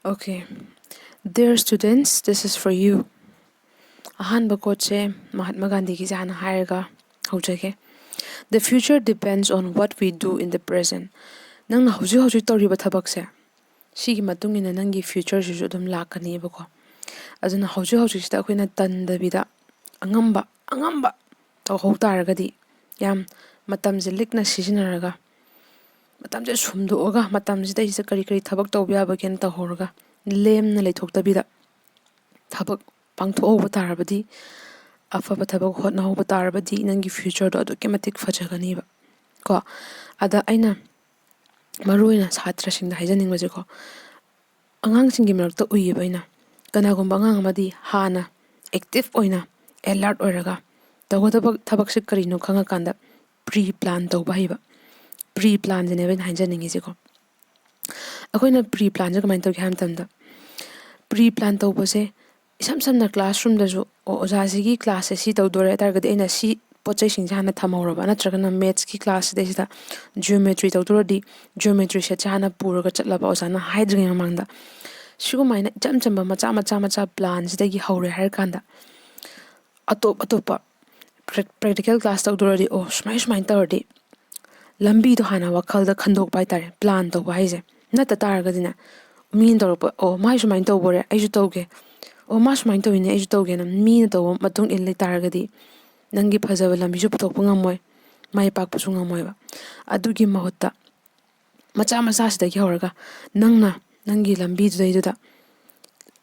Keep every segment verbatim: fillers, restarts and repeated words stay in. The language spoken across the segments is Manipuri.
Okay. Dear students, this is for you. ꯑꯍꯥꯟꯕ quoteꯁꯦ ꯃꯍꯥꯠꯃ ꯒꯥꯟꯙꯤꯒꯤꯁꯦ ꯍꯥꯟꯅ ꯍꯥꯏꯔꯒ ꯍꯧꯖꯒꯦ. The future depends on what we do in the present. ꯅꯪꯅ ꯍꯧꯖꯤꯛ ꯍꯧꯖꯤꯛ ꯇꯧꯔꯤꯕ ꯊꯕꯛꯁꯦ, ꯁꯤꯒꯤ ꯃꯇꯨꯡ ꯏꯟꯅ ꯅꯪꯒꯤ futureꯁꯤꯁꯨ ꯑꯗꯨꯝ ꯂꯥꯛꯀꯅꯦꯕꯀꯣ. ꯑꯗꯨꯅ ꯍꯧꯖꯤꯛ ꯍꯧꯖꯤꯛꯁꯤꯗ ꯑꯩꯈꯣꯏꯅ ꯇꯟꯗꯕꯤꯗ ꯑꯉꯝꯕ ꯑꯉꯝꯕ ꯇꯧꯍꯧ ꯇꯥꯔꯒꯗꯤ, ꯌꯥꯝ ꯃꯇꯝꯁꯦ ꯂꯤꯛꯅ ꯁꯤꯖꯤꯟꯅꯔꯒ, ꯃꯇꯝꯁꯦ ꯁꯨꯝꯗꯣꯛꯑꯒ, ꯃꯇꯝꯁꯤꯗꯩꯁꯤꯗ ꯀꯔꯤ ꯀꯔꯤ ꯊꯕꯛ ꯇꯧꯕ ꯌꯥꯕꯒꯦꯅ ꯇꯧꯍꯧꯔꯒ, ꯂꯦꯝꯅ ꯂꯩꯊꯣꯛꯇꯕꯤꯗ ꯊꯕꯛ ꯄꯥꯡꯊꯣꯛꯍꯧꯕ ꯇꯥꯔꯕꯗꯤ, ꯑꯐꯕ ꯊꯕꯛ ꯍꯣꯠꯅꯍꯧꯕ ꯇꯥꯔꯕꯗꯤ, ꯅꯪꯒꯤ futureꯗꯣ ꯑꯗꯨꯛꯀꯤ ꯃꯇꯤꯛ ꯐꯖꯒꯅꯤꯕ ꯀꯣ. ꯑꯗ ꯑꯩꯅ ꯃꯔꯨ ꯑꯣꯏꯅ ꯁꯥꯇ꯭ꯔꯁꯤꯡꯗ ꯍꯥꯏꯖꯅꯤꯡꯕꯁꯦꯀꯣ, ꯑꯉꯥꯡꯁꯤꯡꯒꯤ ꯃꯔꯛꯇ ꯎꯏꯌꯦꯕ ꯑꯩꯅ, ꯀꯅꯥꯒꯨꯝꯕ ꯑꯉꯥꯡ ꯑꯃꯗꯤ ꯍꯥꯟꯅ active ꯑꯣꯏꯅ, alert ꯑꯣꯏꯔꯒ, ꯇꯧꯒꯗꯕ ꯊꯕꯛꯁꯦ ꯀꯔꯤꯅꯣ ꯈꯪꯉꯀꯥꯟꯗ pre plan ꯇꯧꯕ ꯍꯩꯕ. Pre planꯁꯤꯅꯦꯕ ꯑꯩꯅ ꯍꯥꯏꯖꯅꯤꯡꯉꯤꯁꯦꯀꯣ. ꯑꯩꯈꯣꯏꯅ pre planꯁꯦ ꯀꯃꯥꯏꯅ ꯇꯧꯒꯦ ꯍꯥꯏꯕ ꯃꯇꯝꯗ, pre plan ꯇꯧꯕꯁꯦ, ꯏꯁꯝ ꯁꯝꯅ classroomꯗꯁꯨ, ꯑꯣ, ꯑꯣꯖꯥꯁꯤꯒꯤ classꯁꯦ ꯁꯤ ꯇꯧꯗꯣꯔꯦ ꯍꯥꯏ ꯇꯥꯔꯒꯗꯤ, ꯑꯩꯅ ꯁꯤ ꯄꯣꯠ ꯆꯩꯁꯤꯡꯁꯦ ꯍꯥꯟꯅ ꯊꯝꯍꯧꯔꯕ, ꯅꯠꯇ꯭ꯔꯒꯅ mathsꯀꯤ classꯁꯤꯗꯩꯁꯤꯗ geometry ꯇꯧꯗꯣꯔꯗꯤ, geometry setꯁꯦ ꯍꯥꯟꯅ ꯄꯨꯔꯒ ꯆꯠꯂꯕ, ꯑꯣꯖꯥꯅ ꯍꯥꯏꯗ꯭ꯔꯤꯉꯩ ꯃꯃꯥꯡꯗ. ꯁꯤꯒꯨꯝꯃꯥꯏꯅ ꯏꯆꯝ ꯆꯝꯕ ꯃꯆꯥ ꯃꯆꯥ ꯃꯆꯥ planꯁꯤꯗꯒꯤ ꯍꯧꯔꯦ ꯍꯥꯏꯔꯀꯥꯟꯗ, ꯑꯇꯣꯞ ꯑꯇꯣꯞꯄ practical class ꯇꯧꯗꯣꯔꯗꯤ, ꯑꯣ, ꯁꯨꯃꯥꯏ ꯁꯨꯃꯥꯏꯅ ꯇꯧꯔꯗꯤ, ꯂꯝꯕꯤꯗꯣ ꯍꯥꯟꯅ ꯋꯥꯈꯜꯗ ꯈꯟꯗꯣꯛꯄ ꯍꯥꯏꯇꯥꯔꯦ, plan ꯇꯧꯕ ꯍꯥꯏꯁꯦ. ꯅꯠꯇ ꯇꯥꯔꯒꯗꯤꯅꯦ, ꯃꯤꯅ ꯇꯧꯔꯛꯄ, "ꯑꯣ, ꯃꯥꯏ ꯁꯨꯃꯥꯏꯅ ꯇꯧꯕꯣꯔꯦ, ꯑꯩꯁꯨ ꯇꯧꯒꯦ꯫ ꯑꯣ, ꯃꯥ ꯁꯨꯃꯥꯏꯅ ꯇꯧꯋꯤꯅꯦ, ꯑꯩꯁꯨ ꯇꯧꯒꯦꯅ" ꯃꯤꯅ ꯇꯧꯕ ꯃꯇꯨꯡ ꯏꯜ ꯂꯩꯇꯥꯔꯒꯗꯤ, ꯅꯪꯒꯤ ꯐꯖꯕ ꯂꯝꯕꯤꯁꯨ ꯄꯨꯊꯣꯛꯄ ꯉꯝꯃꯣꯏ, ꯃꯥꯏ ꯄꯥꯛꯄꯁꯨ ꯉꯝꯃꯣꯏꯕ꯫ ꯑꯗꯨꯒꯤ ꯃꯍꯨꯠꯇ, ꯃꯆꯥ ꯃꯆꯥꯁꯤꯗꯒꯤ ꯍꯧꯔꯒ, ꯅꯪꯅ ꯅꯪꯒꯤ ꯂꯝꯕꯤꯗꯨꯗꯩꯗꯨꯗ,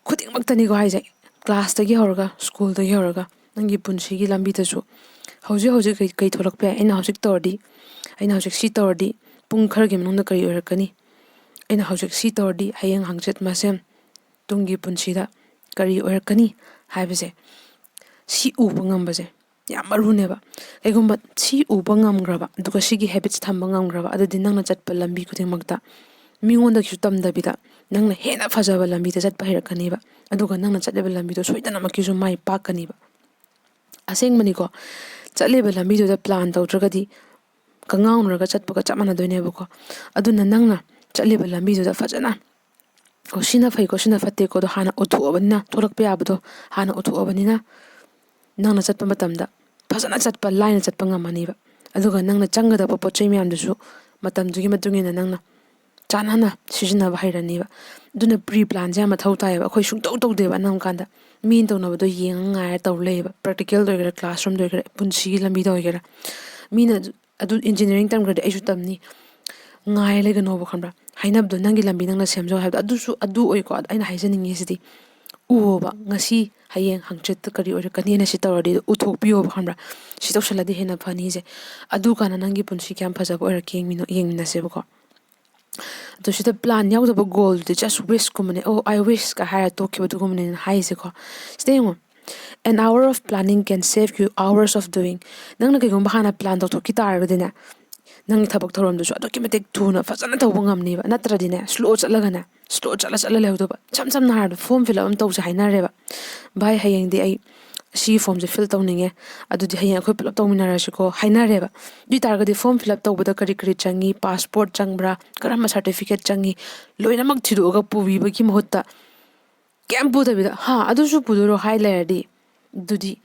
ꯈꯨꯗꯤꯡꯃꯛꯇꯅꯤꯀꯣ ꯍꯥꯏꯁꯦ, classꯇꯒꯤ ꯍꯧꯔꯒ, schoolꯗꯒꯤ ꯍꯧꯔꯒ, ꯅꯪꯒꯤ ꯄꯨꯟꯁꯤꯒꯤ ꯂꯝꯕꯤꯗꯁꯨ ꯍꯧꯖꯤꯛ ꯍꯧꯖꯤꯛ ꯀꯩ, ꯀꯩ ꯊꯣꯛꯂꯛꯄ ꯌꯥꯏ? ꯑꯩꯅ ꯍꯧꯖꯤꯛ ꯇꯧꯔꯗꯤ, ꯑꯩꯅ ꯍꯧꯖꯤꯛ ꯁꯤ ꯇꯧꯔꯗꯤ, ꯄꯨꯡ ꯈꯔꯒꯤ ꯃꯅꯨꯡꯗ ꯀꯔꯤ ꯑꯣꯏꯔꯛꯀꯅꯤ? ꯑꯩꯅ ꯍꯧꯖꯤꯛ ꯁꯤ ꯇꯧꯔꯗꯤ, ꯍꯌꯦꯡ ꯍꯪꯆꯤꯠ ꯃꯁꯦꯝ ꯇꯨꯡꯒꯤ ꯄꯨꯟꯁꯤꯗ ꯀꯔꯤ ꯑꯣꯏꯔꯛꯀꯅꯤ ꯍꯥꯏꯕꯁꯦ, ꯁꯤ ꯎꯕ ꯉꯝꯕꯁꯦ ꯌꯥꯝ ꯃꯔꯨꯅꯦꯕ꯫ ꯀꯩꯒꯨꯝꯕ ꯁꯤ ꯎꯕ ꯉꯝꯈ꯭ꯔꯕ, ꯑꯗꯨꯒ ꯁꯤꯒꯤ habits ꯊꯝꯕ ꯉꯝꯈ꯭ꯔꯕ, ꯑꯗꯨꯗꯤ ꯅꯪꯅ ꯆꯠꯄ ꯂꯝꯕꯤ ꯈꯨꯗꯤꯡꯃꯛꯇ ꯃꯤꯉꯣꯟꯗꯒꯤꯁꯨ ꯇꯝꯗꯕꯤꯗ ꯅꯪꯅ ꯍꯦꯟꯅ ꯐꯖꯕ ꯂꯝꯕꯤꯗ ꯆꯠꯄ ꯍꯩꯔꯛꯀꯅꯦꯕ꯫ ꯑꯗꯨꯒ ꯅꯪꯅ ꯆꯠꯂꯤꯕ ꯂꯝꯕꯤꯗꯣ ꯁꯣꯏꯗꯅꯃꯛꯀꯤꯁꯨ ꯃꯥꯏ ꯄꯥꯛꯀꯅꯤꯕ꯫ ꯑꯁꯦꯡꯕꯅꯤꯀꯣ, ꯆꯠꯂꯤꯕ ꯂꯝꯕꯤꯗꯨꯗ plan ꯇꯧꯗ꯭ꯔꯒꯗꯤ ꯀꯉꯥꯎꯅꯔꯒ ꯆꯠꯄꯒ ꯆꯞ ꯃꯥꯟꯅꯗꯣꯏꯅꯦꯕꯀꯣ꯫ ꯑꯗꯨꯅ ꯅꯪꯅ ꯆꯠꯂꯤꯕ ꯂꯝꯕꯤꯗꯨꯗ ꯐꯖꯅ ꯑꯣ, ꯁꯤꯅ ꯐꯩꯀꯣ, ꯁꯤꯅ ꯐꯠꯇꯦꯀꯣ, ꯑꯗꯣ ꯍꯥꯟꯅ ꯎꯠꯊꯣꯛꯑꯕꯅꯤꯅ, ꯊꯣꯛꯂꯛꯄ ꯌꯥꯕꯗꯣ ꯍꯥꯟꯅ ꯎꯠꯊꯣꯛꯑꯕꯅꯤꯅ, ꯅꯪꯅ ꯆꯠꯄ ꯃꯇꯝꯗ ꯐꯖꯅ ꯆꯠꯄ, ꯂꯥꯏꯅ ꯆꯠꯄ ꯉꯝꯃꯅꯤꯕ꯫ ꯑꯗꯨꯒ ꯅꯪꯅ ꯆꯪꯒꯗꯕ ꯄꯣꯠ ꯆꯩ ꯃꯌꯥꯝꯗꯨꯁꯨ ꯃꯇꯝꯗꯨꯒꯤ ꯃꯇꯨꯡ ꯏꯟꯅ ꯅꯪꯅ ꯆꯥꯟꯅꯅ ꯁꯤꯖꯤꯟꯅꯕ ꯍꯩꯔꯅꯤꯕ꯫ ꯑꯗꯨꯅ ꯄ꯭ꯔꯤ ꯄ꯭ꯂꯥꯟꯁꯦ ꯌꯥꯝ ꯃꯊꯧ ꯇꯥꯏꯌꯦꯕ꯫ ꯑꯩꯈꯣꯏ ꯁꯨꯡꯇꯧ ꯇꯧꯗꯦꯕ, ꯑꯅꯝ ꯀꯥꯟꯗ ꯃꯤꯅ ꯇꯧꯅꯕꯗꯣ ꯌꯦꯡꯉ ꯉꯥꯏꯔ ꯇꯧ ꯂꯩꯌꯦꯕ꯫ ꯄ꯭ꯔꯦꯛꯇꯤꯀꯦꯜꯗ ꯑꯣꯏꯒꯦꯔꯥ, ꯀ꯭ꯂꯥꯁꯔꯨꯝꯗ ꯑꯣꯏꯒꯦꯔꯥ, ꯄꯨꯟꯁꯤꯒꯤ ꯂꯝꯕꯤꯗ ꯑꯣꯏꯒꯦꯔꯥ꯫ ꯃꯤꯅ ꯑꯗꯨ, ꯑꯗꯨ ꯏꯟꯖꯤꯅꯤꯌꯥꯔꯤꯡ ꯇꯝꯈ꯭ꯔꯗꯤ ꯑꯩꯁꯨ ꯇꯝꯅꯤ, ꯉꯥꯏ ꯂꯩꯒꯅꯣꯕ, ꯈꯪꯕ꯭ꯔꯥ? ꯍꯥꯏꯅꯕꯗꯣ, "ꯅꯪꯒꯤ ꯂꯝꯕꯤ ꯅꯪꯅ ꯁꯦꯝꯖꯧ" ꯍꯥꯏꯕꯗꯣ꯫ ꯑꯗꯨꯁꯨ ꯑꯗꯨ ꯑꯣꯏꯀꯣ꯫ ꯑꯗ ꯑꯩꯅ ꯍꯥꯏꯖꯅꯤꯡꯉꯤꯁꯤꯗꯤ, ꯎꯑꯣꯕ, ꯉꯁꯤ, ꯍꯌꯦꯡ, ꯍꯪꯆꯤꯠꯇ ꯀꯔꯤ ꯑꯣꯏꯔꯛꯀꯅꯤꯅ ꯁꯤ ꯇꯧꯔꯗꯤ ꯎꯊꯣꯛꯄꯤꯌꯣꯕ, ꯈꯪꯕ꯭ꯔꯥ? ꯁꯤ ꯇꯧꯁꯜꯂꯗꯤ ꯍꯦꯟꯅ ꯐꯅꯤꯁꯦ꯫ ꯑꯗꯨ ꯀꯥꯟꯗ ꯅꯪꯒꯤ ꯄꯨꯟꯁꯤ ꯀꯌꯥꯝ ꯐꯖꯕ ꯑꯣꯏꯔꯛꯀꯦ ꯌꯦꯡꯃꯤꯟꯅ-, ꯌꯦꯡꯃꯤꯟꯅꯁꯦꯕꯀꯣ꯫ ꯑꯗꯣ ꯁꯤꯗ ꯄ꯭ꯂꯥꯟ ꯌꯥꯎꯗꯕ ꯒꯣꯜꯗꯨꯗꯤ just wishꯀꯨꯝꯕꯅꯦ꯫ "Oh, I wishꯀ" ꯍꯥꯏꯔ ꯇꯣꯛꯈꯤꯕꯗꯨꯒꯨꯝꯕꯅꯦꯅ ꯍꯥꯏꯁꯦꯀꯣ꯫ ꯁꯤꯗ ꯌꯦꯡꯉꯣ, "An hour of planning can save you hours of doing." ꯅꯪꯅ ꯀꯩꯒꯨꯝꯕ ꯍꯥꯟꯅ ꯄ꯭ꯂꯥꯟ ꯇꯧꯊꯣꯛꯈꯤ ꯇꯥꯔꯒꯗꯤꯅꯦ, ꯅꯪꯒꯤ ꯊꯕꯛ ꯊꯧꯔꯝꯗꯨꯁꯨ ꯑꯗꯨꯛꯀꯤ ꯃꯇꯤꯛ ꯊꯨꯅ ꯐꯖꯅ ꯇꯧꯕ ꯉꯝꯅꯤꯕ꯫ ꯅꯠꯇ꯭ꯔꯗꯤꯅꯦ, ꯁ꯭ꯂꯣ ꯆꯠꯂꯒꯅꯦ, ꯁ꯭ꯂꯣ ꯆꯠꯂ ꯆꯠꯂ ꯂꯩꯍꯧꯗꯧꯕ꯫ ꯏꯁꯝ ꯁꯝꯅ ꯍꯥꯏꯔꯕꯗ, ꯐꯣꯔꯝ ꯐꯤꯜ ꯑꯞ ꯑꯃ ꯇꯧꯁꯦ ꯍꯥꯏꯅꯔꯦꯕ, "ꯚꯥꯏ, ꯍꯌꯦꯡꯗꯤ ꯑꯩ ꯁꯤꯒꯤ ꯐꯣꯔꯝꯁꯦ ꯐꯤꯜ ꯇꯧꯅꯤꯡꯉꯦ, ꯑꯗꯨꯗꯤ ꯍꯌꯦꯡ ꯑꯩꯈꯣꯏ ꯄꯨꯂꯞ ꯇꯧꯃꯤꯟꯅꯔꯁꯤꯀꯣ" ꯍꯥꯏꯅꯔꯦꯕ꯫ ꯑꯗꯨ ꯑꯣꯏ ꯇꯥꯔꯒꯗꯤ ꯐꯣꯔꯝ ꯐꯤꯜ ꯑꯞ ꯇꯧꯕꯗ ꯀꯔꯤ ꯀꯔꯤ ꯆꯪꯉꯤ, ꯄꯥꯁꯄꯣꯔꯠ ꯆꯪꯕ꯭ꯔꯥ, ꯀꯔꯝꯕ ꯁꯥꯔꯇꯤꯐꯤꯀꯦꯠ ꯆꯪꯉꯤ, ꯂꯣꯏꯅꯃꯛ ꯊꯤꯗꯣꯛꯑꯒ ꯄꯨꯕꯤꯕꯒꯤ ꯃꯍꯨꯠꯇ, ꯀꯩꯝ ꯄꯨꯗꯕꯤꯗ, "ꯍꯥ, ꯑꯗꯨꯁꯨ ꯄꯨꯗꯣꯏꯔꯣ?" ꯍꯥꯏ ꯂꯩꯔꯗꯤ, ꯑꯗꯨꯗꯤ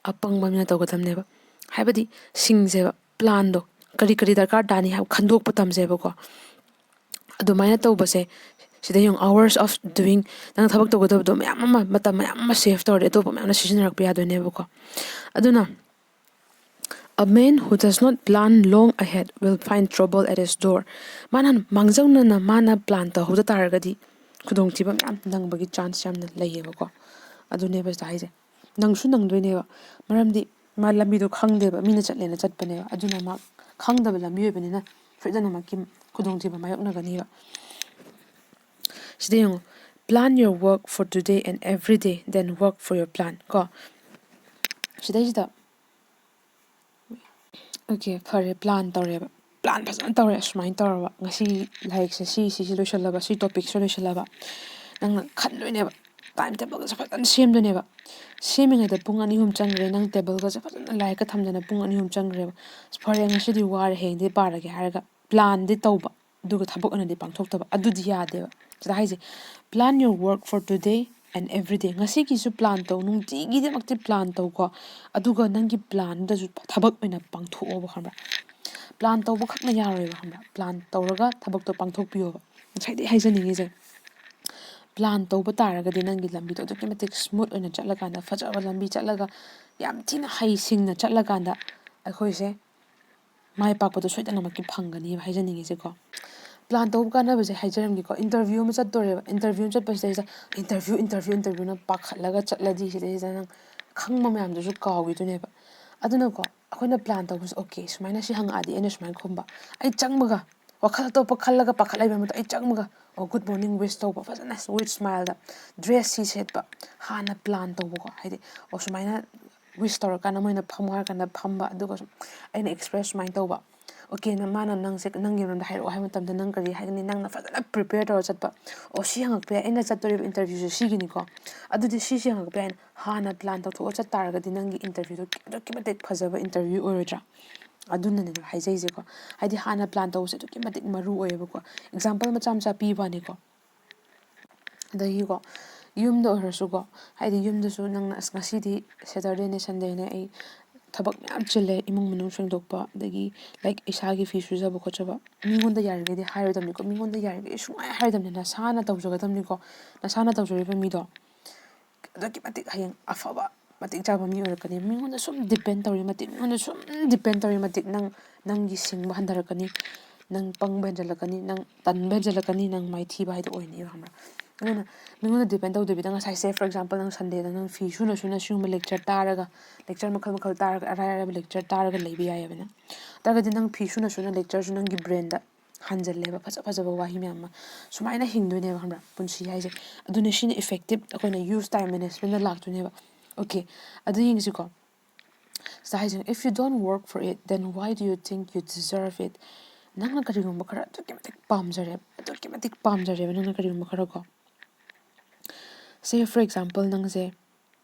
ꯑꯄꯪꯕ ꯃꯤꯅ ꯇꯧꯒꯗꯕꯅꯦꯕ꯫ ꯍꯥꯏꯕꯗꯤ, ꯁꯤꯡꯁꯦꯕ, ꯄ꯭ꯂꯥꯟꯗꯣ, ꯀꯔꯤ ꯀꯔꯤ ꯗꯔꯀꯥꯔ ꯇꯥꯅꯤ ꯍꯥꯏꯕ ꯈꯟꯗꯣꯛꯄ ꯇꯝꯁꯦꯕꯀꯣ꯫ ꯑꯗꯨꯃꯥꯏꯅ ꯇꯧꯕꯁꯦ, ꯁꯤꯗ ꯌꯦꯡꯉꯨ, hours of doing, ꯅꯪ ꯊꯕꯛ ꯇꯧꯒꯗꯕꯗꯣ ꯃꯌꯥꯝ ꯑꯃ, ꯃꯇꯝ ꯃꯌꯥꯝ ꯑꯃ ꯁꯦꯐ ꯇꯧꯔꯗꯤ ꯑꯇꯣꯞꯄ ꯃꯌꯥꯝꯅ ꯁꯤꯖꯤꯟꯅꯔꯛꯄ ꯌꯥꯗꯣꯏꯅꯦꯕꯀꯣ꯫ ꯑꯗꯨꯅ, "A man who does not plan long ahead will find trouble at his door." ꯃꯥꯅ ꯃꯥꯡꯖꯧꯅꯅ ꯃꯥꯅ ꯄ꯭ꯂꯥꯟ ꯇꯧꯍꯧꯗ ꯇꯥꯔꯒꯗꯤ ꯈꯨꯗꯣꯡꯊꯤꯕ ꯃꯌꯥꯝ ꯅꯪꯕꯒꯤ ꯆꯥꯟꯁ ꯌꯥꯝꯅ ꯂꯩꯌꯦꯕꯀꯣ꯫ ꯑꯗꯨꯅꯦꯕ ꯁꯤꯗ ꯍꯥꯏꯁꯦ꯫ ꯅꯪꯁꯨ ꯅꯪꯗꯣꯏꯅꯦꯕ꯫ ꯃꯔꯝꯗꯤ ꯃꯥ ꯂꯝꯕꯤꯗꯣ ꯈꯪꯗꯦꯕ, ꯃꯤꯅ ꯆꯠꯂꯦꯅ ꯆꯠꯄꯅꯦꯕ꯫ ꯑꯗꯨꯅ ꯃꯥ ꯈꯪꯗꯕ ꯂꯝꯕꯤ ꯑꯣꯏꯕꯅꯤꯅ ꯁꯣꯏꯗꯅꯃꯛꯀꯤ ꯈꯨꯗꯣꯡꯊꯤꯕ ꯃꯥꯌꯣꯛꯅꯒꯅꯤꯕ꯫ ꯁꯤꯗ ꯌꯦꯡꯉꯣ, "Plan your work for today and every day, then work for your plan" ꯀꯣ꯫ ꯁꯤꯗꯩꯁꯤꯗ, ꯑꯣꯀꯦ, ꯐꯔꯦ, ꯄ꯭ꯂꯥꯟ ꯇꯧꯔꯦꯕ, ꯄ꯭ꯂꯥꯟ ꯐꯖꯅ ꯇꯧꯔꯦ, ꯑꯁꯨꯃꯥꯏꯅ ꯇꯧꯔꯕ, ꯉꯁꯤ ꯂꯥꯏꯔꯤꯛꯁꯦ ꯁꯤ, ꯁꯤꯁꯤ ꯂꯣꯏꯁꯜꯂꯕ, ꯁꯤ ꯇꯣꯄꯤꯛꯁꯦ ꯂꯣꯏꯁꯜꯂꯕ, ꯅꯪꯅ ꯈꯟꯗꯣꯏꯅꯦꯕ, ꯇꯥꯏꯝ ꯇꯦꯕꯜꯒꯁꯦ ꯐꯖꯅ ꯁꯦꯝꯗꯣꯏꯅꯦꯕ꯫ ꯁꯦꯝꯃꯤꯉꯩꯗ ꯄꯨꯡ ꯑꯅꯤ ꯑꯍꯨꯝ ꯆꯪꯈ꯭ꯔꯦ, ꯅꯪ ꯇꯦꯕꯜꯒꯁꯦ ꯐꯖꯅ ꯂꯥꯏꯔꯤꯛꯀ ꯊꯝꯗꯅ ꯄꯨꯡ ꯑꯅꯤ ꯑꯍꯨꯝ ꯆꯪꯈ꯭ꯔꯦꯕ꯫ "ꯑꯁ, ꯐꯔꯦ, ꯉꯁꯤꯗꯤ ꯋꯥꯔꯦ, ꯍꯌꯦꯡꯗꯤ ꯄꯥꯔꯒꯦ" ꯍꯥꯏꯔꯒ ꯄ꯭ꯂꯥꯟꯗꯤ ꯇꯧꯕ, ꯑꯗꯨꯒ ꯊꯕꯛ ꯑꯣꯏꯅꯗꯤ ꯄꯥꯡꯊꯣꯛꯇꯕ, ꯑꯗꯨꯗꯤ ꯌꯥꯗꯦꯕ꯫ ꯁꯤꯗ ꯍꯥꯏꯁꯦ, plan your work for today and every day. ꯉꯁꯤꯒꯤꯁꯨ plan ꯇꯧ, ꯅꯨꯡꯇꯤꯒꯤꯗꯃꯛꯇꯤ plan ꯇꯧꯀꯣ꯫ ꯑꯗꯨꯒ ꯅꯪꯒꯤ planꯗꯨꯗꯁꯨ ꯊꯕꯛ ꯑꯣꯏꯅ ꯄꯥꯡꯊꯣꯛꯑꯣꯕ, ꯈꯪꯕ꯭ꯔꯥ? Plan ꯇꯧꯕ ꯈꯛꯅ ꯌꯥꯔꯣꯏꯕ, ꯈꯪꯕ꯭ꯔꯥ? Plan ꯇꯧꯔꯒ ꯊꯕꯛꯇꯣ ꯄꯥꯡꯊꯣꯛꯄꯤꯌꯣꯕ꯫ ꯉꯁꯥꯏꯗꯩ ꯍꯥꯏꯖꯅꯤꯡꯉꯤꯁꯦ, plan ꯇꯧꯕ ꯇꯥꯔꯒꯗꯤ ꯅꯪꯒꯤ ꯂꯝꯕꯤꯗꯣ ꯑꯗꯨꯛꯀꯤ ꯃꯇꯤꯛ smooth ꯑꯣꯏꯅ ꯆꯠꯂꯀꯥꯟꯗ, ꯐꯖꯕ ꯂꯝꯕꯤ ꯆꯠꯂꯒ, ꯌꯥꯝ ꯊꯤꯅ ꯍꯩꯁꯤꯡꯅ ꯆꯠꯂꯀꯥꯟꯗ ꯑꯩꯈꯣꯏꯁꯦ ꯃꯥꯏ ꯄꯥꯛꯄꯗꯣ ꯁꯣꯏꯗꯅꯃꯛꯀꯤ ꯐꯪꯒꯅꯤꯕ, ꯍꯥꯏꯖꯅꯤꯡꯉꯤꯁꯦꯀꯣ꯫ Plan ꯇꯧꯕ ꯀꯥꯟꯅꯕꯁꯦ ꯍꯥꯏꯖꯔꯝꯒꯦꯀꯣ꯫ Interview ꯑꯃ ꯆꯠꯇꯣꯔꯦꯕ, interview ꯑꯃ ꯆꯠꯄꯁꯤꯗꯩꯁꯤꯗ interview, interview, interviewꯅ ꯄꯥꯈꯠꯂꯒ ꯆꯠꯂꯗꯤ ꯁꯤꯗꯩꯁꯤꯗ ꯅꯪ ꯈꯪꯕ ꯃꯌꯥꯝꯗꯨꯁꯨ ꯀꯥꯎꯈꯤꯗꯣꯏꯅꯦꯕ꯫ ꯑꯗꯨꯅꯀꯣ, ꯑꯩꯈꯣꯏꯅ plan ꯇꯧꯕꯁꯦ, okay, ꯁꯨꯃꯥꯏꯅ ꯁꯤ ꯍꯪꯉꯛꯑꯗꯤ ꯑꯩꯅ ꯁꯨꯃꯥꯏꯅ ꯈꯨꯝꯕ, ꯑꯩ ꯆꯪꯕꯒ ꯋꯥꯈꯜ ꯑꯇꯣꯞꯄ ꯈꯜꯂꯒ ꯄꯥꯈꯠ ꯂꯩꯕ ꯃꯇꯝꯗ ꯑꯩ ꯆꯪꯕꯒ, ꯑꯣ, good morning wish ꯇꯧꯕ, ꯐꯖꯅ with smileꯗ, dress ꯁꯤ ꯁꯦꯠꯄ, ꯍꯥꯟꯅ plan ꯇꯧꯕꯀꯣ꯫ ꯍꯥꯏꯗꯤ, ꯑꯣ, ꯁꯨꯃꯥꯏꯅ wish ꯇꯧꯔꯀꯥꯟꯗ ꯃꯣꯏꯅ ꯐꯝꯃꯣ ꯍꯥꯏꯔꯀꯥꯟꯗ ꯐꯝꯕ, ꯑꯗꯨꯒ ꯁꯨꯝ ꯑꯩꯅ express ꯁꯨꯃꯥꯏꯅ ꯇꯧꯕ, okay, ꯅ-, ꯃꯥꯅ ꯅꯪꯁꯦ, ꯅꯪꯒꯤ ꯃꯔꯝꯗ ꯍꯥꯏꯔꯛꯑꯣ ꯍꯥꯏꯕ ꯃꯇꯝꯗ ꯅꯪ ꯀꯔꯤ ꯍꯥꯏꯒꯅꯤ? ꯅꯪꯅ ꯐꯖꯅ prepare ꯇꯧꯔ ꯆꯠꯄ꯫ ꯑꯣ, ꯁꯤ ꯍꯪꯉꯛꯄ ꯌꯥꯏ, ꯑꯩꯅ ꯆꯠꯇꯣꯔꯤꯕ interviewꯁꯦ ꯁꯤꯒꯤꯅꯤꯀꯣ, ꯑꯗꯨꯗꯤ ꯁꯤꯁꯦ ꯍꯪꯉꯛꯄ ꯌꯥꯏꯅ ꯍꯥꯟꯅ plan ꯇꯧꯊꯣꯛꯑ ꯆꯠ ꯇꯥꯔꯒꯗꯤ ꯅꯪꯒꯤ interviewꯗꯣ ꯑꯗꯨꯛꯀꯤ ꯃꯇꯤꯛ ꯐꯖꯕ interview ꯑꯣꯏꯔꯣꯏꯗ꯭ꯔꯥ? ꯑꯗꯨꯅꯅꯦꯕ ꯍꯥꯏꯖꯩꯁꯦꯀꯣ꯫ ꯍꯥꯏꯗꯤ ꯍꯥꯟꯅ plan ꯇꯧꯕꯁꯦ ꯑꯗꯨꯛꯀꯤ ꯃꯇꯤꯛ ꯃꯔꯨ ꯑꯣꯏꯌꯦꯕꯀꯣ꯫ Example ꯃꯆꯥ ꯃꯆꯥ ꯄꯤꯕ ꯋꯥꯅꯤꯀꯣ꯫ ꯑꯗꯒꯤꯀꯣ, ꯌꯨꯝꯗ ꯑꯣꯏꯔꯁꯨꯀꯣ, ꯍꯥꯏꯗꯤ ꯌꯨꯝꯗꯁꯨ ꯅꯪꯅ, "ꯑꯁ, ꯉꯁꯤꯗꯤ Saturdayꯅꯦ, Sundayꯅꯦ, ꯑꯩ ꯊꯕꯛ ꯃꯌꯥꯝ ꯆꯤꯜꯂꯦ, ꯏꯃꯨꯡ ꯃꯅꯨꯡ ꯁꯦꯡꯗꯣꯛꯄ, ꯑꯗꯒꯤ, like, ꯏꯁꯥꯒꯤ ꯐꯤ ꯁꯨꯖꯕ ꯈꯣꯠꯆꯕ", ꯃꯤꯉꯣꯟꯗ ꯌꯥꯔꯤꯈꯩꯗꯤ ꯍꯥꯏꯔꯣꯏꯗꯕꯅꯤꯀꯣ꯫ ꯃꯤꯉꯣꯟꯗ ꯌꯥꯔꯤꯈꯩ ꯁꯨꯡꯍꯥꯏ ꯍꯥꯏꯔꯣꯏꯗꯕꯅꯤ, ꯅꯁꯥꯅ ꯇꯧꯖꯒꯗꯕꯅꯤꯀꯣ꯫ ꯅꯁꯥꯅ ꯇꯧꯖꯔꯤꯕ ꯃꯤꯗꯣ ꯑꯗꯨꯛꯀꯤ ꯃꯇꯤꯛ ꯍꯌꯦꯡ ꯑꯐꯕ, ꯃꯇꯤꯛ ꯆꯥꯕ ꯃꯤ ꯑꯣꯏꯔꯛꯀꯅꯤ꯫ ꯃꯤꯉꯣꯟꯗ ꯁꯨꯝ depend ꯇꯧꯔꯤ ꯃꯇꯤꯛ, ꯃꯤꯉꯣꯟꯗ ꯁꯨꯝ depend ꯇꯧꯔꯤ ꯃꯇꯤꯛ, ꯅꯪ, ꯅꯪꯒꯤ ꯁꯤꯡꯕ ꯍꯟꯊꯔꯛꯀꯅꯤ, ꯅꯪ ꯄꯪꯕ ꯍꯦꯟꯖꯜꯂꯛꯀꯅꯤ, ꯅꯪ ꯇꯟꯕ ꯍꯦꯟꯖꯜꯂꯛꯀꯅꯤ, ꯅꯪ ꯃꯥꯏꯊꯤꯕ ꯍꯥꯏꯗꯣ ꯑꯣꯏꯅꯦꯕ, ꯈꯪꯕ꯭ꯔꯥ? ꯑꯗꯨꯅ ꯃꯤꯉꯣꯟꯗ depend ꯇꯧꯗꯕꯤꯗ, ꯉꯁꯥꯏ, say for example, ꯅꯪ Sundayꯗ ꯅꯪ ꯐꯤ ꯁꯨꯅ ꯁꯨꯅ ꯁꯤꯒꯨꯝꯕ lecture ꯇꯥꯔꯒ, lecture ꯃꯈꯜ ꯃꯈꯜ ꯇꯥꯔꯒ, ꯑꯔꯥꯏ ꯑꯔꯥꯏꯕ lecture ꯇꯥꯔꯒ ꯂꯩꯕ ꯌꯥꯏꯑꯕ ꯅꯪ꯫ ꯑꯗꯨ ꯑꯣꯏꯔꯒꯗꯤ ꯅꯪ ꯐꯤ ꯁꯨꯅ ꯁꯨꯅ lectureꯁꯨ ꯅꯪꯒꯤ brainꯗ ꯍꯟꯖꯜꯂꯦꯕ, ꯐꯖ ꯐꯖꯕ ꯋꯥꯍꯩ ꯃꯌꯥꯝ ꯑꯃ꯫ ꯁꯨꯃꯥꯏꯅ ꯍꯤꯡꯗꯣꯏꯅꯦꯕ, ꯈꯪꯕ꯭ꯔꯥ, ꯄꯨꯟꯁꯤ ꯍꯥꯏꯁꯦ꯫ ꯑꯗꯨꯅ ꯁꯤꯅ effective ꯑꯩꯈꯣꯏꯅ use time managementꯅ ꯂꯥꯛꯇꯣꯏꯅꯦꯕ꯫ Okay, ꯑꯗꯨ ꯌꯦꯡꯁꯤꯀꯣ꯫ ꯁꯤꯗ ꯍꯥꯏꯁꯦ, "If you don't work for it, then why do you think you deserve it?" ꯅꯪꯅ ꯀꯔꯤꯒꯨꯝꯕ ꯈꯔ ꯑꯗꯨꯛꯀꯤ ꯃꯇꯤꯛ ꯄꯥꯝꯖꯔꯦ, ꯑꯗꯨꯛꯀꯤ ꯃꯇꯤꯛ ꯄꯥꯝꯖꯔꯦꯕ ꯅꯪꯅ ꯀꯔꯤꯒꯨꯝꯕ ꯈꯔ ꯀꯣ꯫ Say for example, ꯅꯪꯁꯦ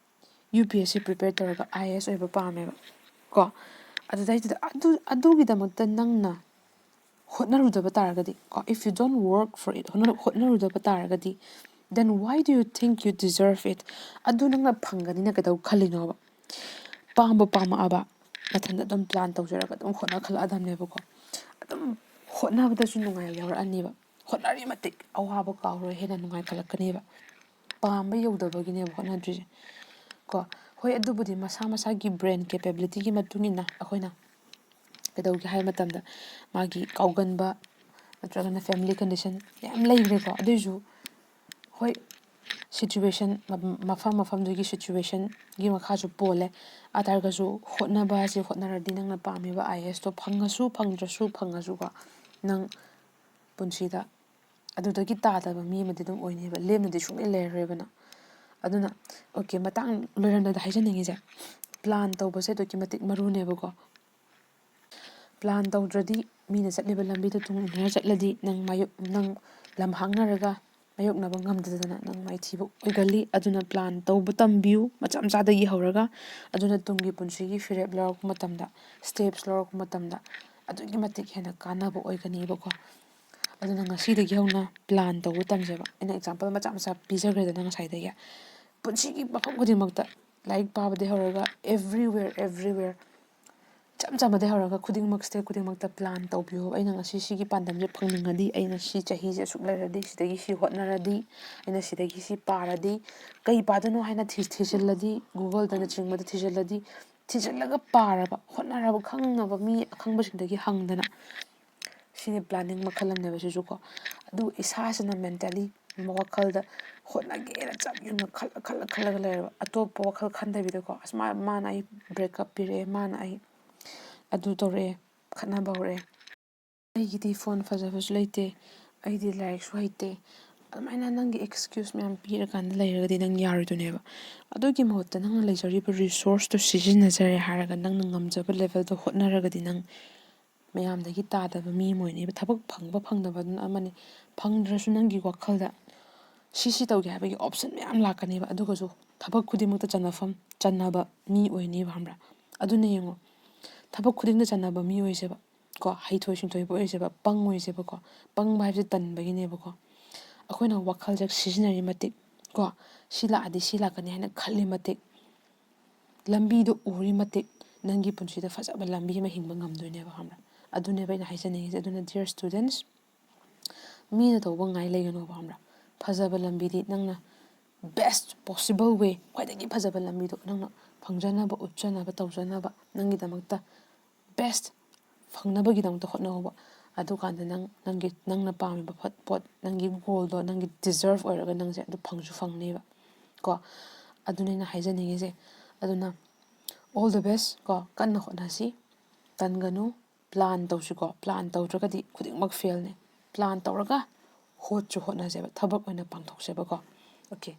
UPSC prepare ꯇꯧꯔꯒ IAS ꯑꯣꯏꯕ ꯄꯥꯝꯃꯦꯕ ꯀꯣ꯫ ꯑꯗꯨꯗꯩꯗꯨꯗ ꯑꯗꯨ, ꯑꯗꯨꯒꯤꯗꯃꯛꯇ ꯅꯪꯅ ꯍꯣꯠꯅꯔꯨꯗꯕ ꯇꯥꯔꯒꯗꯤ ꯀꯣ, if you don't work for it, ꯍꯣꯠꯅꯔꯨꯗꯕ ꯇꯥꯔꯒꯗꯤ, then why do you think you deserve it? ꯑꯗꯨ ꯅꯪꯅ ꯐꯪꯒꯅꯤꯅ ꯀꯩꯗꯧ ꯈꯜꯂꯤꯅꯣꯕ? ꯄꯥꯝꯕ ꯄꯥꯝꯃꯛꯑꯕ, ꯃꯊꯟꯇ ꯑꯗꯨꯝ ꯄ꯭ꯂꯥꯟ ꯇꯧꯖꯔꯒ ꯑꯗꯨꯝ ꯍꯣꯠꯅꯈꯠꯂꯛꯑꯗꯕꯅꯦꯕꯀꯣ꯫ ꯑꯗꯨꯝ ꯍꯣꯠꯅꯕꯗꯁꯨ ꯅꯨꯡꯉꯥꯏꯕ ꯌꯥꯎꯔꯛꯑꯅꯤꯕ꯫ ꯍꯣꯠꯅꯔꯤ ꯃꯇꯤꯛ ꯑꯋꯥꯕ ꯀꯥꯎꯔꯣꯏ, ꯍꯦꯟꯅ ꯅꯨꯡꯉꯥꯏꯈꯠꯂꯛꯀꯅꯦꯕ꯫ ꯄꯥꯝꯕ ꯌꯧꯗꯕꯒꯤꯅꯦꯕ ꯍꯣꯠꯅꯗ꯭ꯔꯤꯁꯦ ꯀꯣ꯫ ꯍꯣꯏ, ꯑꯗꯨꯕꯨꯗꯤ ꯃꯁꯥ ꯃꯁꯥꯒꯤ ꯕ꯭ꯔꯦꯟ ꯀꯦꯄꯦꯕꯤꯂꯤꯇꯤꯒꯤ ꯃꯇꯨꯡ ꯏꯟꯅ ꯑꯩꯈꯣꯏꯅ ꯀꯩꯗꯧꯒꯦ ꯍꯥꯏꯕ ꯃꯇꯝꯗ, ꯃꯥꯒꯤ ꯀꯥꯎꯒꯟꯕ ꯅꯠꯇ꯭ꯔꯒꯅ ꯐꯦꯃꯤꯂꯤ ꯀꯟꯗꯤꯁꯟ ꯃꯌꯥꯝ ꯂꯩꯈ꯭ꯔꯦꯀꯣ꯫ ꯑꯗꯨꯏꯁꯨ ꯍꯣꯏ, ꯁꯤꯆꯨꯋꯦꯁꯟ, ꯃꯐꯝ ꯃꯐꯝꯗꯨꯒꯤ ꯁꯤꯆꯨꯋꯦꯁꯟꯒꯤ ꯃꯈꯥꯁꯨ ꯄꯣꯜꯂꯦ꯫ ꯑꯗꯨ ꯇꯥꯔꯒꯁꯨ ꯍꯣꯠꯅꯕ ꯑꯁꯤ ꯍꯣꯠꯅꯔꯗꯤ ꯅꯪꯅ ꯄꯥꯝꯃꯤꯕ ꯑꯥꯏ ꯑꯦꯁꯇꯣ ꯐꯪꯉꯁꯨ ꯐꯪꯗ꯭ꯔꯁꯨ ꯐꯪꯉꯁꯨꯀꯣ, ꯅꯪ ꯄꯨꯟꯁꯤꯗ ꯑꯗꯨꯗꯒꯤ ꯇꯥꯗꯕ ꯃꯤ ꯑꯃꯗꯤ ꯑꯗꯨꯝ ꯑꯣꯏꯅꯦꯕ꯫ ꯂꯦꯝꯅꯗꯤ ꯁꯨꯡꯂꯩ ꯂꯩꯔꯔꯣꯏꯕ ꯅꯪ꯫ ꯑꯗꯨꯅ, ꯑꯣꯀꯦ, ꯃꯇꯥꯡ ꯂꯣꯏꯔꯝꯗꯥꯏꯗ ꯍꯥꯏꯖꯅꯤꯡꯉꯤꯁꯦ, ꯄ꯭ꯂꯥꯟ ꯇꯧꯕꯁꯦ ꯑꯗꯨꯛꯀꯤ ꯃꯇꯤꯛ ꯃꯔꯨꯅꯦꯕꯀꯣ꯫ ꯄ꯭ꯂꯥꯟ ꯇꯧꯗ꯭ꯔꯗꯤ ꯃꯤꯅ ꯆꯠꯂꯤꯕ ꯂꯝꯕꯤꯗ ꯇꯨꯡ ꯏꯟꯅꯔ ꯆꯠꯂꯗꯤ ꯅꯪ ꯃꯥꯌꯣꯛ-, ꯅꯪ ꯂꯝ ꯍꯥꯡꯅꯔꯒ ꯃꯥꯌꯣꯛꯅꯕ ꯉꯝꯗꯗꯅ ꯅꯪ ꯃꯥꯏꯊꯤꯕ ꯑꯣꯏꯒꯜꯂꯤ꯫ ꯑꯗꯨꯅ ꯄ꯭ꯂꯥꯟ ꯇꯧꯕ ꯇꯝꯕꯤꯌꯨ, ꯃꯆꯥ ꯃꯆꯥꯗꯒꯤ ꯍꯧꯔꯒ꯫ ꯑꯗꯨꯅ ꯇꯨꯡꯒꯤ ꯄꯨꯟꯁꯤꯒꯤ ꯐꯤꯔꯦꯞ ꯂꯧꯔꯛꯄ ꯃꯇꯝꯗ, ꯁ꯭ꯇꯦꯞꯁ ꯂꯧꯔꯛꯄ ꯃꯇꯝꯗ ꯑꯗꯨꯛꯀꯤ ꯃꯇꯤꯛ ꯍꯦꯟꯅ ꯀꯥꯟꯅꯕ ꯑꯣꯏꯒꯅꯤꯕꯀꯣ꯫ ꯑꯗꯨꯅ ꯉꯁꯤꯗꯒꯤ ꯍꯧꯅ ꯄ꯭ꯂꯥꯟ ꯇꯧꯕ ꯇꯝꯁꯦꯕ꯫ ꯑꯩꯅ ꯑꯦꯛꯖꯥꯝꯄꯜ ꯃꯆꯥ ꯃꯆꯥ ꯄꯤꯖꯈ꯭ꯔꯦꯗꯅ ꯉꯁꯥꯏꯗꯒꯤ꯫ ꯄꯨꯟꯁꯤꯒꯤ ꯃꯐꯝ ꯈꯨꯗꯤꯡꯃꯛꯇ, ꯂꯥꯏꯔꯤꯛ ꯄꯥꯕꯗꯒꯤ ꯍꯧꯔꯒ everywhere, everywhere, ꯏꯆꯝ ꯆꯝꯕꯗꯒꯤ ꯍꯧꯔꯒ ꯈꯨꯗꯤꯡꯃꯛ, ꯁ꯭ꯇꯦꯞ ꯈꯨꯗꯤꯡꯃꯛꯇ ꯄ꯭ꯂꯥꯟ ꯇꯧꯕꯤꯌꯨ꯫ ꯑꯩꯅ ꯉꯁꯤ ꯁꯤꯒꯤ ꯄꯥꯟꯗꯝꯁꯦ ꯐꯪꯅꯤꯡꯉꯗꯤ, ꯑꯩꯅ ꯁꯤ ꯆꯍꯤꯁꯦ ꯑꯁꯨꯛ ꯂꯩꯔꯗꯤ, ꯁꯤꯗꯒꯤ ꯁꯤ ꯍꯣꯠꯅꯔꯗꯤ, ꯑꯩꯅ ꯁꯤꯗꯒꯤ ꯁꯤ ꯄꯥꯔꯗꯤ, ꯀꯩ ꯄꯥꯗꯣꯏꯅꯣ ꯍꯥꯏꯅ ꯊꯤ-, ꯊꯤꯖꯤꯜꯂꯗꯤ, ꯒꯨꯒꯜꯗꯅꯆꯤꯡꯕꯗ ꯊꯤꯖꯤꯜꯂꯗꯤ, ꯊꯤꯖꯤꯜꯂꯒ ꯄꯥꯔꯕ, ꯍꯣꯠꯅꯔꯕ, ꯈꯪꯅꯕ ꯃꯤ ꯑꯈꯪꯕꯁꯤꯡꯗꯒꯤ ꯍꯪꯗꯅ, ꯁꯤꯅꯤ ꯄ꯭ꯂꯥꯅꯤꯡ ꯃꯈꯜ ꯑꯃꯅꯦꯕ ꯁꯤꯁꯨꯀꯣ꯫ ꯑꯗꯨ ꯏꯁꯥꯁꯤꯅ ꯃꯦꯟꯇꯦꯜꯂꯤ, ꯋꯥꯈꯜꯗ ꯍꯣꯠꯅꯒꯦꯅ ꯆꯞ ꯌꯨꯡꯅ ꯈꯜꯂ, ꯈꯜꯂ, ꯈꯜꯂꯒ ꯂꯩꯔꯕ꯫ ꯑꯇꯣꯞꯄ ꯋꯥꯈꯜ ꯈꯟꯗꯕꯤꯗꯀꯣ, ꯑꯁ, ꯃꯥ-, ꯃꯥꯅ ꯑꯩ ꯕ꯭ꯔꯦꯛꯀꯞ ꯄꯤꯔꯛꯑꯦ, ꯃꯥꯅ ꯑꯩ ꯑꯗꯨ ꯇꯧꯔꯛꯑꯦ, ꯈꯠꯅꯕ ꯍꯧꯔꯛꯑꯦ, ꯑꯩꯒꯤꯗꯤ ꯐꯣꯟ ꯐꯖꯕꯁꯨ ꯂꯩꯇꯦ, ꯑꯩꯗꯤ ꯂꯥꯏꯔꯤꯛꯁꯨ ꯍꯩꯇꯦ, ꯑꯗꯨꯃꯥꯏꯅ ꯅꯪꯒꯤ ꯑꯦꯛꯁꯀ꯭ꯌꯨꯁ ꯃꯌꯥꯝ ꯄꯤꯔꯀꯥꯟꯗ ꯂꯩꯔꯒꯗꯤ ꯅꯪ ꯌꯥꯔꯣꯏꯗꯣꯏꯅꯦꯕ꯫ ꯑꯗꯨꯒꯤ ꯃꯍꯨꯠꯇ ꯅꯪꯅ ꯂꯩꯖꯔꯤꯕ ꯔꯤꯁꯣꯔꯁꯇꯣ ꯁꯤꯖꯤꯟꯅꯖꯔꯦ ꯍꯥꯏꯔꯒ ꯅꯪꯅ ꯉꯝꯖꯕ ꯂꯦꯚꯦꯜꯗ ꯍꯣꯠꯅꯔꯒꯗꯤ ꯅꯪ ꯃꯌꯥꯝꯗꯒꯤ ꯇꯥꯗꯕ ꯃꯤ ꯑꯃ ꯑꯣꯏꯅꯦꯕ꯫ ꯊꯕꯛ ꯐꯪꯕ ꯐꯪꯗꯕ ꯑꯗꯨꯅ ꯑꯃꯅꯤ, ꯐꯪꯗ꯭ꯔꯁꯨ ꯅꯪꯒꯤ ꯋꯥꯈꯜꯗ ꯁꯤ ꯁꯤ ꯇꯧꯒꯦ ꯍꯥꯏꯕꯒꯤ ꯑꯣꯞꯁꯟ ꯃꯌꯥꯝ ꯂꯥꯛꯀꯅꯦꯕ꯫ ꯑꯗꯨꯒꯁꯨ ꯊꯕꯛ ꯈꯨꯗꯤꯡꯃꯛꯇ ꯆꯟꯅꯐꯝ, ꯆꯟꯅꯕ ꯃꯤ ꯑꯣꯏꯅꯦꯕ, ꯈꯪꯕ꯭ꯔꯥ? ꯑꯗꯨꯅ ꯌꯦꯡꯉꯣ, ꯊꯕꯛ ꯈꯨꯗꯤꯡꯗ ꯆꯟꯅꯕ ꯃꯤ ꯑꯣꯏꯁꯦꯕ꯫ ꯀꯣ, ꯍꯩꯊꯣꯏ ꯁꯤꯡꯊꯣꯏꯕ ꯑꯣꯏꯁꯦꯕ, ꯄꯪꯉꯣꯏꯁꯦꯕꯀꯣ꯫ ꯄꯪꯕ ꯍꯥꯏꯕꯁꯦ ꯇꯟꯕꯒꯤꯅꯦꯕꯀꯣ꯫ ꯑꯩꯈꯣꯏꯅ ꯋꯥꯈꯜꯁꯦ ꯁꯤꯖꯤꯟꯅꯔꯤ ꯃꯇꯤꯛ ꯀꯣ, ꯁꯤ ꯂꯥꯛꯑꯗꯤ ꯁꯤ ꯂꯥꯛꯀꯅꯤ ꯍꯥꯏꯅ ꯈꯜꯂꯤ ꯃꯇꯤꯛ, ꯂꯝꯕꯤꯗꯣ ꯎꯔꯤ ꯃꯇꯤꯛ ꯅꯪꯒꯤ ꯄꯨꯟꯁꯤꯗ ꯐꯖꯕ ꯂꯝꯕꯤ ꯑꯃ ꯍꯤꯡꯕ ꯉꯝꯗꯣꯏꯅꯦꯕ, ꯈꯪꯕ꯭ꯔꯥ? ꯑꯗꯨꯅꯦꯕ ꯑꯩꯅ ꯍꯥꯏꯖꯅꯤꯡꯉꯤꯁꯦ꯫ ꯑꯗꯨꯅ dear students, ꯃꯤꯅ ꯇꯧꯕ ꯉꯥꯏ ꯂꯩꯒꯅꯣꯕ, ꯈꯪꯕ꯭ꯔꯥ? ꯐꯖꯕ ꯂꯝꯕꯤꯗꯤ ꯅꯪꯅ best possible way, ꯈ꯭ꯋꯥꯏꯗꯒꯤ ꯐꯖꯕ ꯂꯝꯕꯤꯗꯣ ꯅꯪꯅ ꯐꯪꯖꯅꯕ, ꯎꯠꯆꯅꯕ, ꯇꯧꯖꯅꯕ, ꯅꯪꯒꯤꯗꯃꯛꯇ best ꯐꯪꯅꯕꯒꯤꯗꯃꯛꯇ ꯍꯣꯠꯅꯍꯧꯕ꯫ ꯑꯗꯨꯀꯥꯟꯗ ꯅꯪ, ꯅꯪꯒꯤ, ꯅꯪꯅ ꯄꯥꯝꯃꯤꯕ ꯐꯠ-, ꯄꯣꯠ, ꯅꯪꯒꯤ goalꯗꯣ, ꯅꯪꯒꯤ deserve ꯑꯣꯏꯔꯒ ꯅꯪꯁꯦ ꯑꯗꯨ ꯐꯪꯁꯨ ꯐꯪꯅꯦꯕ ꯀꯣ꯫ ꯑꯗꯨꯅꯦ ꯑꯩꯅ ꯍꯥꯏꯖꯅꯤꯡꯉꯤꯁꯦ꯫ ꯑꯗꯨꯅ all the best ꯀꯣ, ꯀꯟꯅ ꯍꯣꯠꯅꯁꯤ, ꯇꯟꯒꯅꯨ, plan ꯇꯧꯁꯤꯀꯣ꯫ Plan ꯇꯧꯗ꯭ꯔꯒꯗꯤ ꯈꯨꯗꯤꯡꯃꯛ failꯅꯦ꯫ Plan ꯇꯧꯔꯒ ꯍꯣꯠꯁꯨ ꯍꯣꯠꯅꯁꯦꯕ, ꯊꯕꯛ ꯑꯣꯏꯅ ꯄꯥꯡꯊꯣꯛꯁꯦꯕꯀꯣ꯫ Okay,